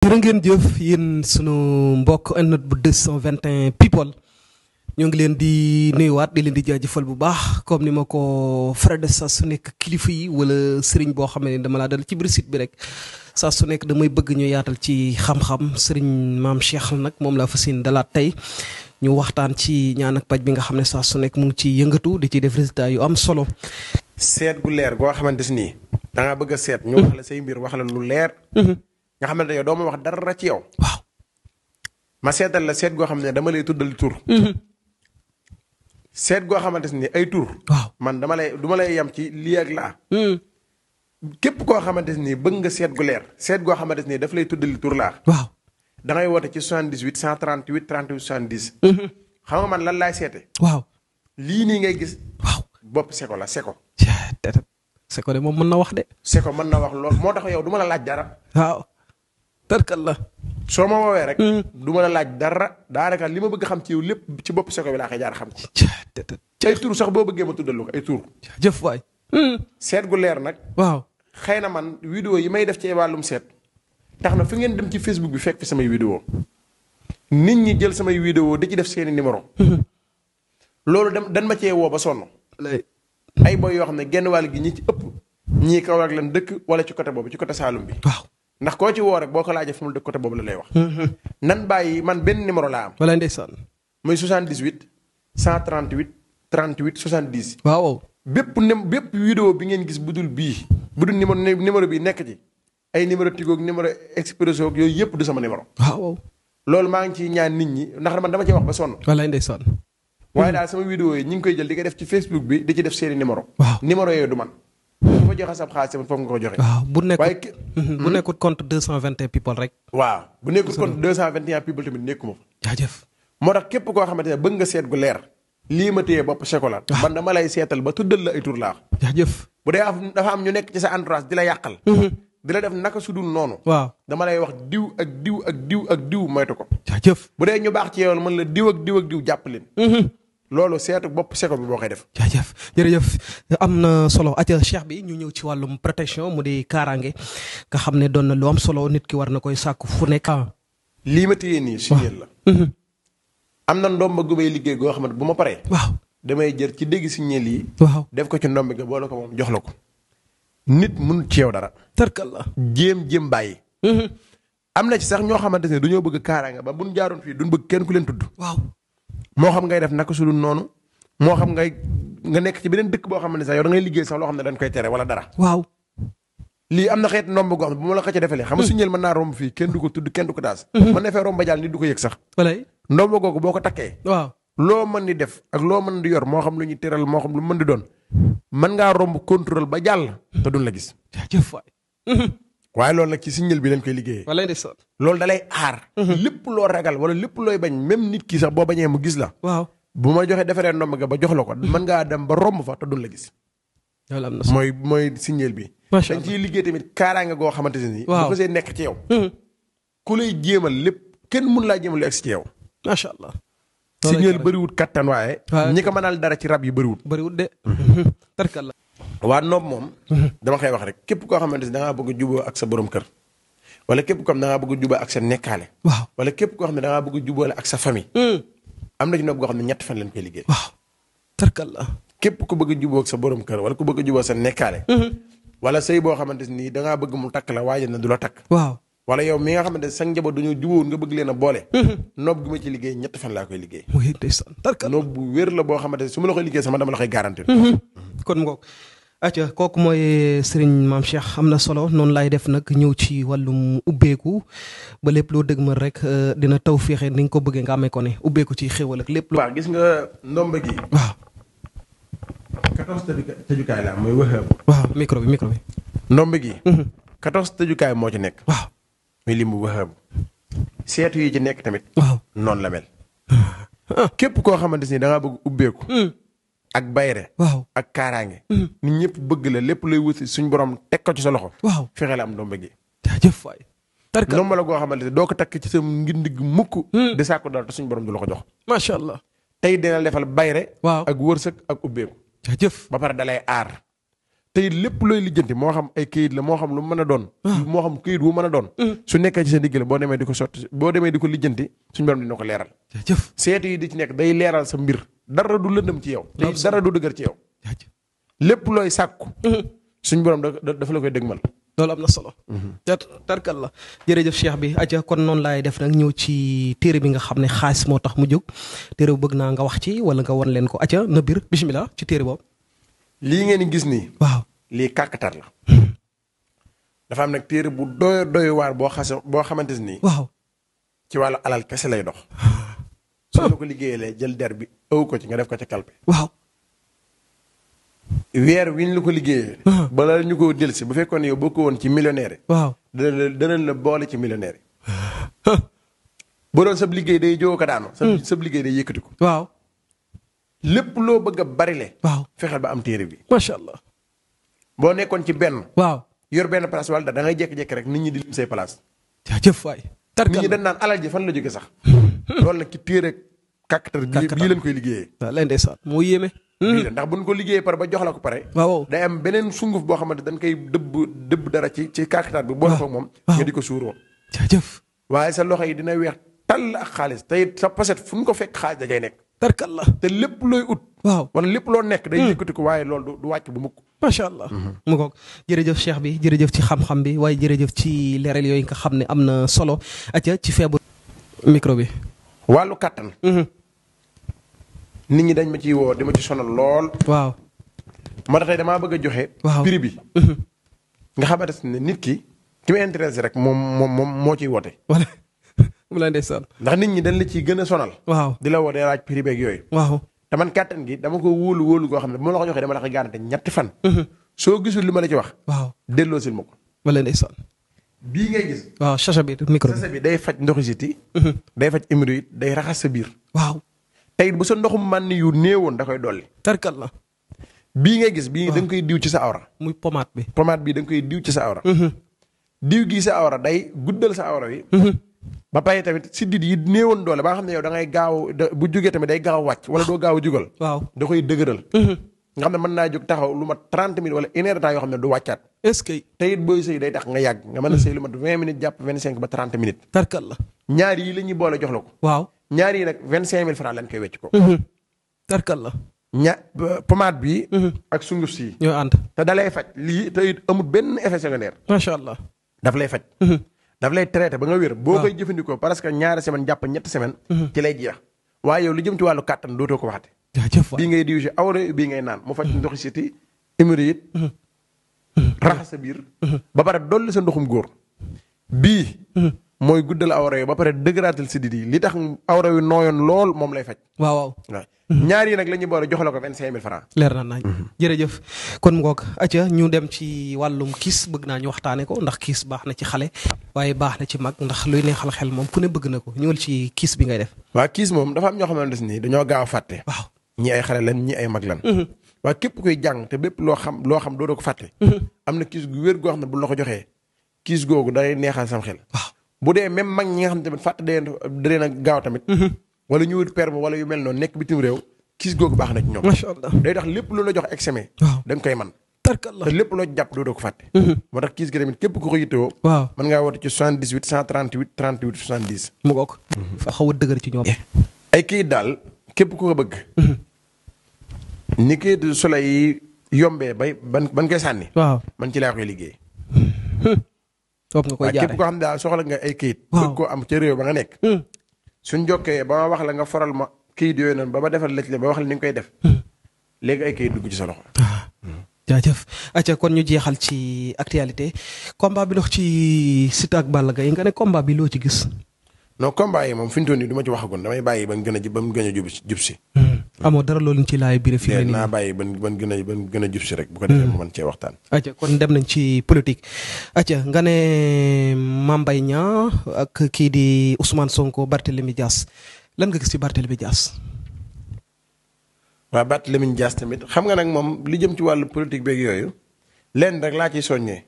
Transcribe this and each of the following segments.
jërë ngeen jëf yéen sunu mbokk internet bu 221 people ñoo ngi leen di nuyuwaat di leen di jaajëfal bu baax comme ni ma ko faral saa su nekk kilifa yi wala sëriñ boo xam ne dama laa dal ci biir site bi rek saa su nekk damay bëgg ñu yaatal ci xam-xam sëriñ maam Cheikh nag moom laa fas yéene dalaat tey ñu waxtaan ci ñaan ak paj bi nga xam ne saa su nekk mu ngi ciy yëngatu di ci def résultat yu am solo. seet gu leer goo xamante ni da ngaa bëgg a seet. ñu wax la say mbir wax la lu leer. nga xamante ne yow doo ma wax dara ci yow. waaw ma seetal la seet goo xam ne dama lay tuddal tur. seet goo xamante ni ay tur. waaw man duma lay yem ci lii ak laa. képp koo xamante ni bëgg nga seet gu leer. seet goo xamante ni daf lay tuddal tur laa. waaw da ngay woote ci 78 138 38 70. xam nga man lan laay seete. waaw lii nii ngay gis. waaw bopp seko la seko. seko de moom mën na wax de. seko mën na wax lool moo tax yow du ma la laaj dara. waaw tarkal la. soo ma woowee rek. du ma la laaj dara daanaka li ma bëgg xam ci yow lépp ci bopp seko bi laa koy jaar xam ci. ay tur sax boo bëggee ma tuddal ko ay tur. jëf waay. seet gu leer nag. waaw xëy na man vidéo yi may def ci wàllum seet. tax na fi ngeen dem ci Facebook bi fekk fi samay vidéo nit ñi jël samay vidéo di ci def seeni numéro. loolu dan ma cee woo ba sonn. ay boy yoo xam ne genn wàll gi ñi ci ëpp. ñii Kaolack lan dëkk wala ci côté boobu ci côté Saloum bi. waaw ndax koo ci woo rek boo ko laajee fu mu dëkk côté boobu la lay wax. nan bàyyi man benn numéro laa am. wala ndeysaan. muy 78 138 38 70. waaw. bépp vidéo bi ngeen gis bu dul bii. bu dul numéro bi nekk ci. ay numéro Tigo ak numéro Expresso ak yooyu yëpp du sama numéro. waaw. loolu maa ngi ciy ñaan nit ñi ndax man dama cee wax ba sonn. wala ndeysaan. waaye daal sama vidéo yi ñu ngi koy jël di ko def ci Facebook bi di ci def seeni numéro. waaw numéro yooyu du man. bu fa joxe sab xaalis tamit foofu nga ko joxe. waaw bu nekkul waaye bu nekkul compte 221 people rek. waaw bu nekkul compte 221 people tamit nekkuma fa. jaajëf. moo tax képp koo xamante ne bëgg nga seet gu leer. lii ma téye bopp chocolat. man dama lay seetal ba tuddal la ay tur laa. jaajëf. bu dee dafa am ñu nekk ci sa entourage di la yàqal. di la def naka su dul noonu. waaw dama lay wax diw ak diw ak diw ak diw moytu ko. jaajëf. bu dee ñu baax ci yow mën la diw ak diw ak diw jàpp leen. loolu seetu bopp seko bi boo koy def. jaajëf jërëjëf am na solo aca cheikh bi ñu ñëw ci wàllum protection mu di kaaraange nga xam ne doon na lu am solo nit ki war na koy sàkku fu nekk. lii ma téye nii signal la. am na ndomba gu may liggéey goo xamante bu ma paree. waaw damay jël ci dégg signal yi. waaw def ko ci ndomb gi boole ko moom jox la ko. nit mun ci yow dara. tarkal la. jéem bàyyi. am na ci sax ñoo xamante ne dañoo bëgg kaaraange ba buñ jaaroon fii duñ bëgg kenn ku leen tudd. waaw. moo xam ngay def naka su dul noonu moo xam nga nekk ci beneen dëkk boo xam ne sax yow da ngay liggéey sax loo xam ne dañ koy tere wala dara. waaw. lii am na xeet ndomb goo xam ne bu ma la ko ca defalee. xam nga signal mën naa romb fii kenn du ko tudd kenn du ko daas. mën na fee romb ba jàll nit du ko yëg sax. walay. ndomb googu boo ko takkee. waaw. loo mën di def ak loo mën di yor moo xam lu ñuy teral moo xam lu mën di doon mën ngaa romb contrôle ba jàll te duñ la gis. jaajëf waay. waaye loolu nag ci signal bi lañ koy liggéeyee. walay ndeysaan. loolu da lay aar. lépp loo ragal wala lépp looy bañ même nit ki sax boo bañee mu gis la. waaw. bu ma joxee defaree ndomb ga ba jox la ko mën ngaa dem ba romb fa te duñ la gis. loolu am na solo mooy signal bi. macha dañ allah ciy liggéey tamit kaaraange goo xamante ne nii. waaw bu ko see nekk ci yow. ku lay jéemal lépp kenn mun laa jéemal lu egg ci yow. macha allah. signal bëriwut kattan waaye. ñi ko mënal dara ci rab yi bëriwut. bëriwut de. tarkal la. waa noob moom. dama koy wax rek képp koo xamante ne da ngaa bëgg a juboo ak sa borom kër. wala képp koo xam ne da ngaa bëgg a juboo ak sa nekkaale. waaw. wala képp koo xam ne da ngaa bëgg a jubóole ak sa famille. am na ci noob goo xam ne 3 fan lañ koy liggéey. waaw. tarkal la. képp ku bëgg a juboo ak sa borom kër wala ku bëgg a juboo sa nekkaale. wala sëy boo xamante ni da ngaa bëgg mu takk la waaye na du la takk. waaw. wala yow mi nga xamante ne sa njaboot dañoo jubóowul nga bëgg leen a boole. noob gi ma ci liggéey 3 fan laa koy liggéey. muy ndeysaan tarkal. noob bu wér la boo xamante ne su ma la koy liggéey sama dama la koy garantir. kon ngoog acca kooku mooy Serigne Mame Cheikh am na solo noonu laay def nag ñëw ci wàllum ubbeeku ba lépp loo dëgmal rek dina taw féexe ni nga ko bëggee nga amee ko ne ubbeeku ci xéwal ak lépp. waaw gis nga ndomba gi. waaw. 14 tëjukaay la mooy wëxëb. waaw micro bi. ndomba gi. 14 tëjukaay moo ci nekk. waaw. muy limu wëxëb. seetu yi ci nekk tamit. waaw. noonu la mel. képp koo xamante ni da ngaa bëgg ubbeeku. ak bayre. waaw. ak kaaraange. nit ñëpp bëgg la lépp lay wuti suñ borom teg ko ci sa loxo. waaw. fexe la am ndomba gi. jaajëf waay. tarkal ndomba la goo xamante ne doo ko takk ci sa ngindig mukk. di sàkku dara te suñ borom du la ko jox. macha allah. tey dina defal bayre. waaw. ak wërsëg ak ubbeeku. jaajëf. ba pare dalay aar te it lépp looy lijjanti moo xam ay këyit la moo xam lu mën a doon. moo xam këyit wu mën a doon. su nekkee ci sa digg la boo demee di ko sotti boo demee di ko lijjanti suñu borom dina ko leeral. jëf seetu yi di ci nekk day leeral sa mbir dara du lëndëm ci yow. te dara du dëgër ci yow. lépp looy sàkku. suñu borom dafa la koy dëgmal. loolu am na solo. tarkal la jërëjëf Cheikh bi aja kon noonu laay def nag ñëw ci téere bi nga xam ne xaalis moo tax mu jóg téere bu bëgg naa nga wax ci wala nga won leen ko aja na biir bismillah ci téere boobu. lii ngeen di gis nii. waaw lii kàkkatar la. dafa am nag téere bu doy waar boo xamante ni. waaw ci wàllu alal kese lay dox. soo la ko liggéeyalee jël der bi ëw ko ci nga def ko ca kalpe. waaw. weer wi ñu la ko liggéeyee. bala ñu ko dellusi bu fekkoon yow boo ko woon ci millionnaire yi. waaw danañ la boole ci millionnaire yi. bu doon sab liggéey day jóg ko daanu. sab liggéey day yëkkati ko. waaw. lépp loo bëgg a barile. waaw fexeel ba am téere bi. macha allah. boo nekkoon ci benn. waaw yor benn place wala da ngay jékki-jékki rek nit ñi di lim say place. jaajëf waay. nit ñi dañ naan alal ji fan la jóge sax. loolu nag ci téere kàkkatar bii lañ koy liggéeyee. waaw leen ndeysaan moo yéeme. ndax buñ ko liggéeyee pare ba jox la ko pare. waaw day am beneen sunguf boo xamante dañ koy dëbb dara ci kàkkatar bi. boole ko moom nga di ko suuroo. jaajëf. waaye sa loxo yi dina weex tàll ak xaalis te it sa poset fu ñu ko fekk xaalis da cay nekk. tarkal la te lépp looy ut. waaw wala lépp loo nekk day yëkkati ko waaye loolu du wàcc bu mukk. macha allah. mu ngoog jërëjëf Cheikh bi jërëjëf ci xam-xam bi waaye jërëjëf ci leeral yooyu nga xam ne am na solo aca ci feebar micro bi. wàllu kàttan. nit ñi dañ ma ciy woo di ma ci sonal lool. waaw. moo tax tey damaa bëgg a joxe. waaw prix bi. nga xamante ne nit ki ma intéressé rek moom moo ciy woote. wala mu la ndeysaan. ndax nit ñi dañ la ciy gën a sonal. waaw di la woo day laaj prix beeg yooyu. waaw. te man kàttan gi dama ko wóolu goo xam ne bu ma la ko joxee dama la ko garanté ñetti fan. soo gisul li ma la ci wax. waaw delloo sil ma ko. wala ndeysaan. bii ngay gis. waaw sachet bi micro bi. sachet bi day faj ndoxu siti. day faj hémorroïde day raxas sa biir. waaw. tey bu sa ndoxum mànn yu néewoon da koy dolli. tarkal la. bii ngay gis bii da nga koy diw ci sa awra. muy pommade bi. pommade bii da nga koy diw ci sa awra. diw gii sa awra day guddal sa awra wi. ba pare tamit siddit yi néewoon doole ba nga xam ne yow da ngay gaaw bu jógee tamit day gaaw wàcc wala doo gaaw a jugal. waaw da koy dëgëral. nga xam ne mën naa jóg taxaw lu mat 30 minutes wala une heure de temps yoo xam ne du wàccaat. est-ce que. te it booy sëy day tax nga yàgg nga mën a sëy lu mat 20 minutes jàpp 25 ba 30 minutes. tarkal la. ñaar yi la ñuy boole jox la ko. waaw. ñaar yi nag 25000 francs lañ koy wecc ko. tarkal la. pommade bi. ak sunguf si. ñoo ànd. te da lay faj lii te it amul benn effet secondaire. macha allah. daf lay faj. daf lay traité ba nga wér. boo koy jëfandikoo parce que ñaari semaine jàpp ñetti semaine. ci lay jeex waaye yow lu jëm ci wàllu kàttan dootoo ko waxate. jaajëf waay bii ngay diw si awra bii ngay naan mu faj ndoxi siti hémorroïde raxas sa biir. ba pare dolli sa ndoxum góor. bii. mooy guddal awra yi ba pare dëgëraatal sidit yi li tax awra wi nooyoon lool moom lay faj. waaw. ñaar yi nag la ñuy boole jox la ko 25000 francs. leer na nañ. jërëjëf kon mu ngoog aca ñu dem ci wàllum kiis bëgg naa ñu waxtaane ko ndax kiis baax na ci xale. waaye baax na ci mag ndax luy neexal xel moom ku ne bëgg na ko ñëwal ci kiis bi ngay def. waaw kiis moom dafa am ñoo xamante ne dañoo gaaw a fàtte. waaw ñii ay xale lan ñii ay mag lan. waaye képp koy jàng te bépp loo xam doo ko fàtte. am na kiis gu wér goo xam ne bu la ko joxee kiis googu day neexal sam xel. waaw bu dee même mag ñi nga xam ne tamit fàtte da leen a gaaw tamit. wala ñu wut perme wala yu mel noonu nekk bitim réew. kiis googu baax na ci ñoom. macha allah day tax lépp lu la jox examen. waaw da nga koy man tarkal la te lépp loo jàpp doo ko fàtte. moo tax kiis gi tamit képp ku ko yittewoo. waaw mën ngaa woote ci 78 138 38 70. mu ngoog. fa xaw a dëgër ci ñoom. ay kayit daal képp ku ko bëgg. ni kayitu soleil yi yombee bay ban koy sànni. waaw man ci laa koy liggéey. foofu nga koy waaye jaaree képp koo xam ne daal soxla nga ay kayit. waaw bëgg koo am ca réew ba nga nekk. suñ jokkee ba ma wax la nga faral ma kayit yooyu noonu ba ma defal la ci ba wax la ni nga koy def. léegi ay kayit dugg ci sa loxo. jaajëf acca kon ñu jeexal ci actualité combat bi dox ci Siteu ak Balla Gaye nga ne combat bi loo ci gis. non combat yi moom fi ñu toll nii du ma ci waxagoon damay bàyyi ba mu gën a jub si. amoo dara loolu ci laay biir fi mu ne nii naa bàyyi ba mu gën a jub si rek. bu ko defee mu mën cee waxtaan. acca kon dem nañ ci politique. acca nga ne Mame Mbaye Niang ak kii di Ousmane Sonko Barthélémy Dias lan nga gis ci Barthélémy Dias. waaw Barthélémy Dias tamit xam nga nag moom li jëm ci wàllu politique beeg yooyu lenn rek laa ciy soññee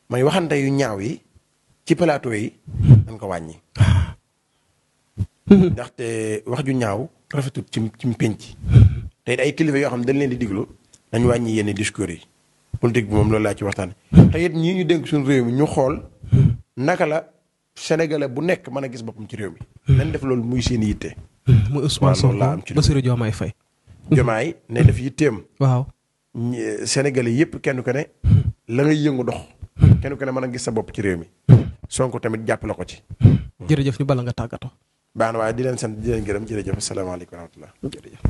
mooy waxante yu ñaaw yi ci plateau yi dañ ko wàññi. ndaxte wax ju ñaaw rafetul ci pénc te ay kilifa yoo xam ne dañ leen di diglu nañ wàññi yenn discours yi politique bi moom loolu laa ci waxtaane te it ñii ñu dénk suñu réew mi ñu xool naka la sénégalais bu nekk mën a gis boppam ci réew mi. nañ def loolu muy seen yitte. muy Ousmane Sonko Bassirou Diomaye Faye. Diomaye ne def yitteem. waaw. sénégalais yëpp kenn ku ne. la ngay yëngu dox. kenn ku ne mën a gis sa bopp ci réew mi. Sonko tamit jàpp la ko ci. jërëjëf ñu bala nga tàggatoo. baax na waaye di leen sant di leen gërëm jërëjëf asalaamaaleykum wa rahmatulah. jërëjëf.